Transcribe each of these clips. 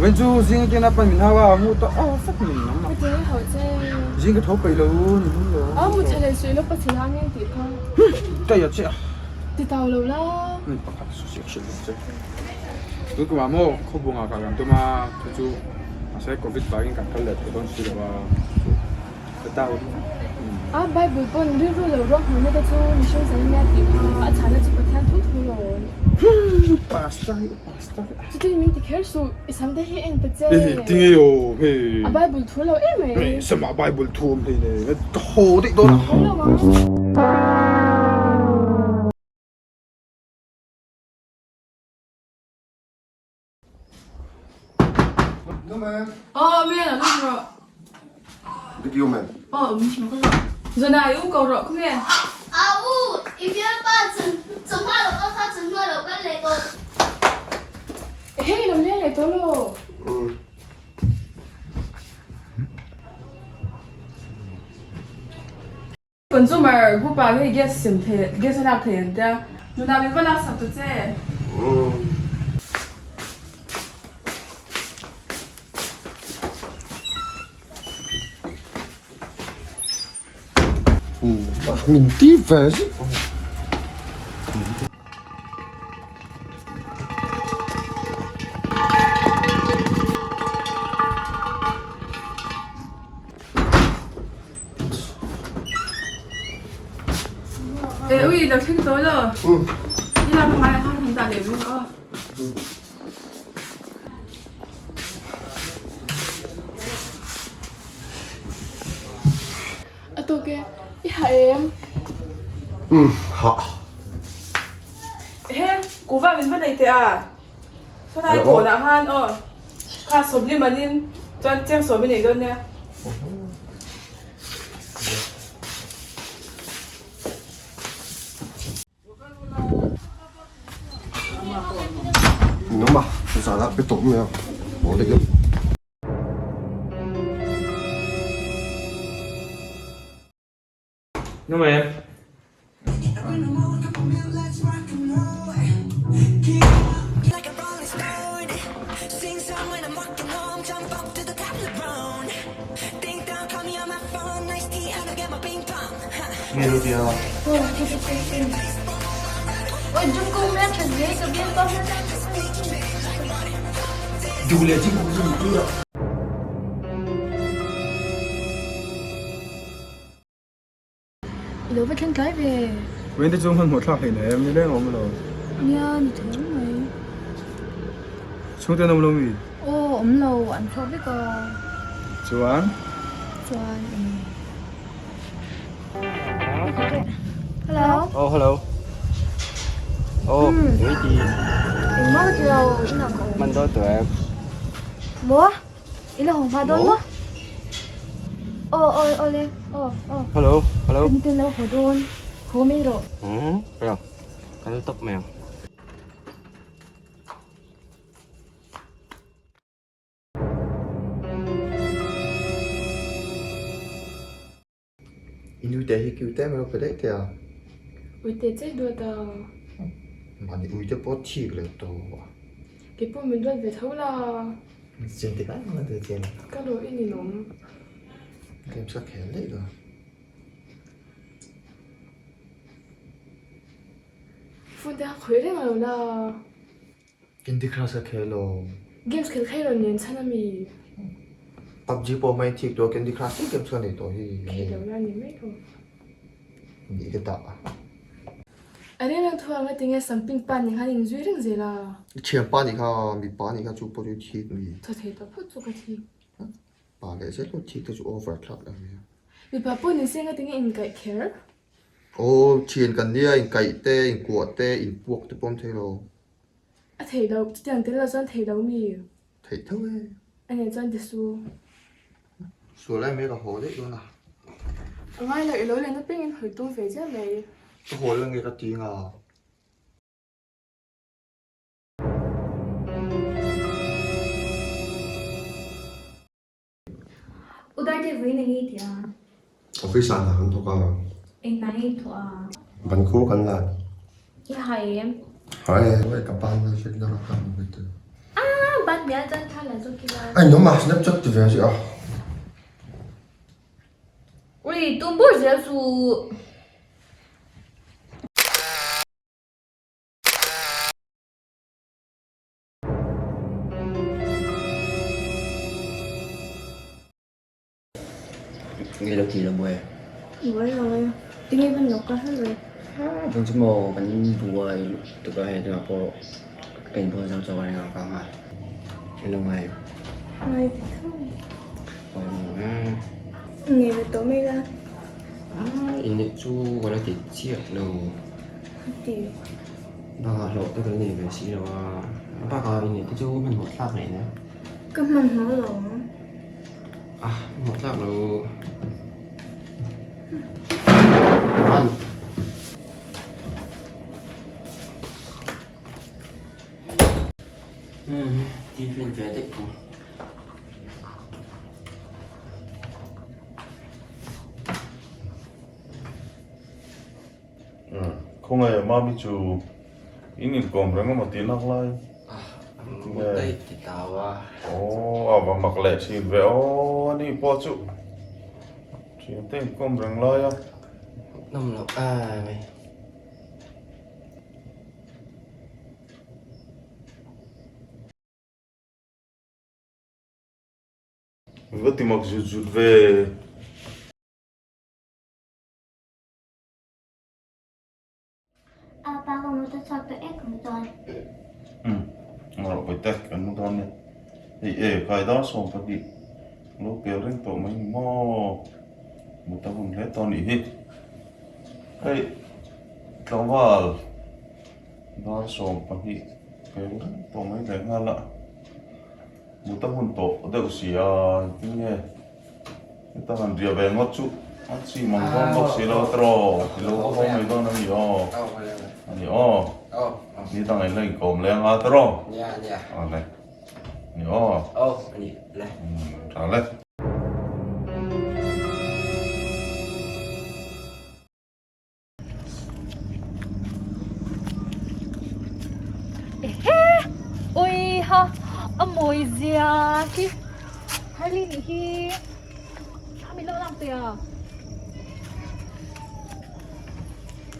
Wen chu zing aṭangin a pan min hau a, mu tawh aw fak min nam a. Ka ti ho che. Zing ka tho peih lo ni hmun lo. A mu tha leh suih lo pa chhe hang eng tih kha. Taia che a. Ti tau lo la. Min pakhat su siak hrilh lo che. Tun kumah maw khawbungah kal kan tum a, chu chu mahse covid vangin kan kal leh thei dawn si lo a. Ka tau. A Bible pawn rilru lo ruah hmuhna te chu mihring zan ania tih kha a chhana chu Pathian thu thu lo. Pastor hi pastor hi. Chutin min ti kher suh i sam te hi en ta che. Hei tinge aw hei. A Bible thu lo em mai. Hei sama Bible thu awm hei ne ka haw daih dawn a. Haw lo ang. Aw men a lut rawh. Dik yo men. Aw um thing rawh. Zana i u ko rawh khawnge. A u i bialpa chawhma lo kal kha chawhma lo kal leh tawh. Hei lo leng leh tawh lo. Consumer group ah hei gas sem thei gas a lak thei an tia. Nunah min va lak sak ta che. Min ti ve zet. E ui lo thleng tawh lo. I lak ngai a han dah leh bawk a. A tawk e, i hah em? Umm hah. Ehe, kuva min va nei teh a. Sawnai kawnah khan aw kha sawmli manin chuan cheng sawm i nei dawn nia. Min awm a, zanah pe tawh mai a, haw daih a. Đúng rồi em. Nghe được gì không? Ôi, chung cung mẹ thần ghế ka bial pa Duh leh chi kum chu ni tih a. I lo va thleng tlai ve. Vawiin te chu hmanhmawh thlak hlein em ni leng a awm lo. Nia ni tho mai. Chhungte an awm lo mi? Aw awm lo an chhuak vek a. Chuan? Chuan eng. Hello. Oh hello. Oh eng ti? Engmah ka ti lo inah ka awm. Man dawn tawh em? Maw? I la haw hma dawn maw? Aw aw aw le aw aw. Hello hello. Kan tin lo haw dawn haw mai rawh. Umm rawh kan la tawp mai ang. I nute hi cute em em a pe daih teh a. Uite che duat a. Mahni uite pawh thik leh tawh a. Kei pawh min duat ve tho la. Chian tik ai ang a duat chian. Ka lo i ninawm. Games ka khel daih lo. Phone te kha khawih reng lo la. Candy Crush ka khel lo. Games khel kha i rawn nen chhan ami? PUBG pawh hmai thik tawh Candy Crush hi games ka nei tawh hi. Khel lo la ni mai lo. Nih ka dah. A reng reng thu ang a tinge samping pa nih khan in zui reng zel a. I thianpa nih kha mipa nih kha chu pawh chu thik mi. Thaw thei tawh phawt chu ka thik. Pa leh zel pawh thik te chu over thlak la nia. Mipa pawh ni se ngatinge inkaih kher? Aw thian kan nia inkaih te inkuah te inpuak te pawh an thei lo. A thei lo, chutiang tel lo chuan thei lo mi? Theih tho e. A nen chuan ti su. Sual lai mai ka haw daih dawn a. A ngai lo, i lo len apiangin hawi tum ve chiah mai. Ka haw la nge ka ti nga. U Darte vawiin eng ei tih a? Office ah hna kan thawk a. Eng hna ei thawh a? Ban khur kan la. I ha em? Ha e. Oi ka ban a hriat na ka hmu ve tawh. Ah ban. mial chuan thla la zawk ila. A inawm a, Snapchat ti ve a. Ui, tum bur zel suh. Nge lo ti lo buai. Buai lo e. Tinge van lo ka hal ve. Vang chu maw kan buai lutuk a hei tunah pawh ka inbual zo chauh a ring a ka nghal. Hello ngai. Ngai ve tho. Aw nge. Nge ve tawh mai la. Inneih chu ka la ti chiah lo. Ti. Bakah hlawh te ka la nei ve si lo a. Bakah inneih te chu hmanhmawh thlak leh nia. Ka hmanhmawh lo. Ah, hmanhmawh thlak lo. Hmm, tiffin ve daih ang. Khawngaih Mami chu in inkawm reng emaw tih lak lai. Mut ti tau a. Aw a va mak leh thin ve aw ani pawh chu thian te inkawm reng lai a. Nawm loh em mai. Va ti mak zut zut ve. A pa ka mu ta chhuak tawh ek ang chuan. Umm rawh pawite kan mu dawn nia. Hei e kai dar 12 lo pel reng tawh mai ni maw mut a hun hle tawh anih hi. Hei tlangval dar 12 pel reng tawh mai leh nghal a mut a hun tawh deuh si a engtin nge. Heta han riah ve ngawt chu a chi mang dawn bawk si lo tiraw i lo va haw mai dawn a ni aw a ni aw ni dang in la inkawm leng a tiraw awle a ni aw tha le. Ehe! Ui ha! A mawi zia hi! Harley nih hi thla min lo lak teh a.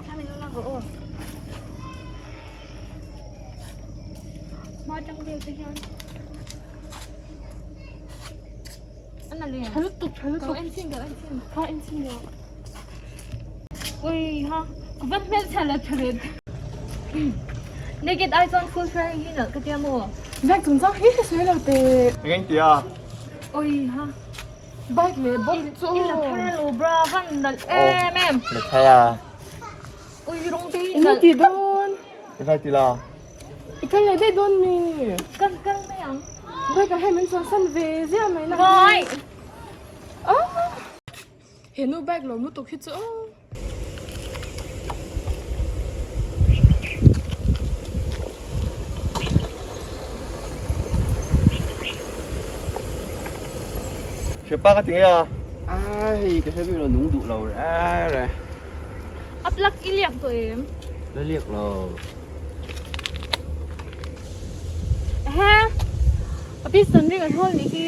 Thla min lo lak rawh aw. Hma tang vel te hian. An a le. Tha lutuk, tha lutuk. Ka en chin, ka en chin. Ka en chin lo. Ui ha, ka van hmel chhe la tha ret. Naked eye chuan full frame hi nalh ka tia maw? Bike chungchang hi ka sawi lo teh. Eng eng tia? Ui ha. Bike leh bawk chu. I la thar lo bra van nalh em em. La thar a. Ui rawng te hi nalh. Eng ti dawn? Eng ti la? I kal leh daih dawn mi? Kan kal mai ang. Bike ah hian min chuan san ve ziah mai na. Vai! Ah! He nu bike lawm lutuk hi chu aw. Hrepa ka ti ngei a. Ai, ka hre bik lo nung duh lo reng reng. A plug i liak tawh em? La liak lo. Ehe, a piston ring a hrawl nih hi.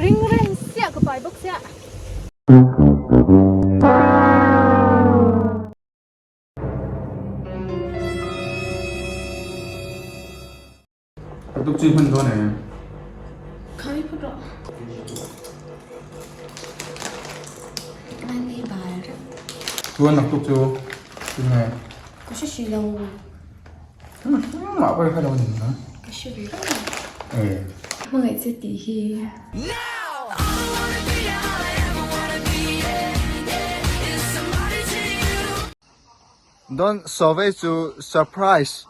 Ring reng siah ka pai bawk siah. Ka tuk chi hman dawn em? Khai phawt rawh. Ngai bal reuh. Chuan nak tuk chu tinge? Ka hre si lo. Mah pawh i hre lo ni maw? Ka hre ve reng lo. Eh. Hmangaih che tih hi. Don survey chu surprise.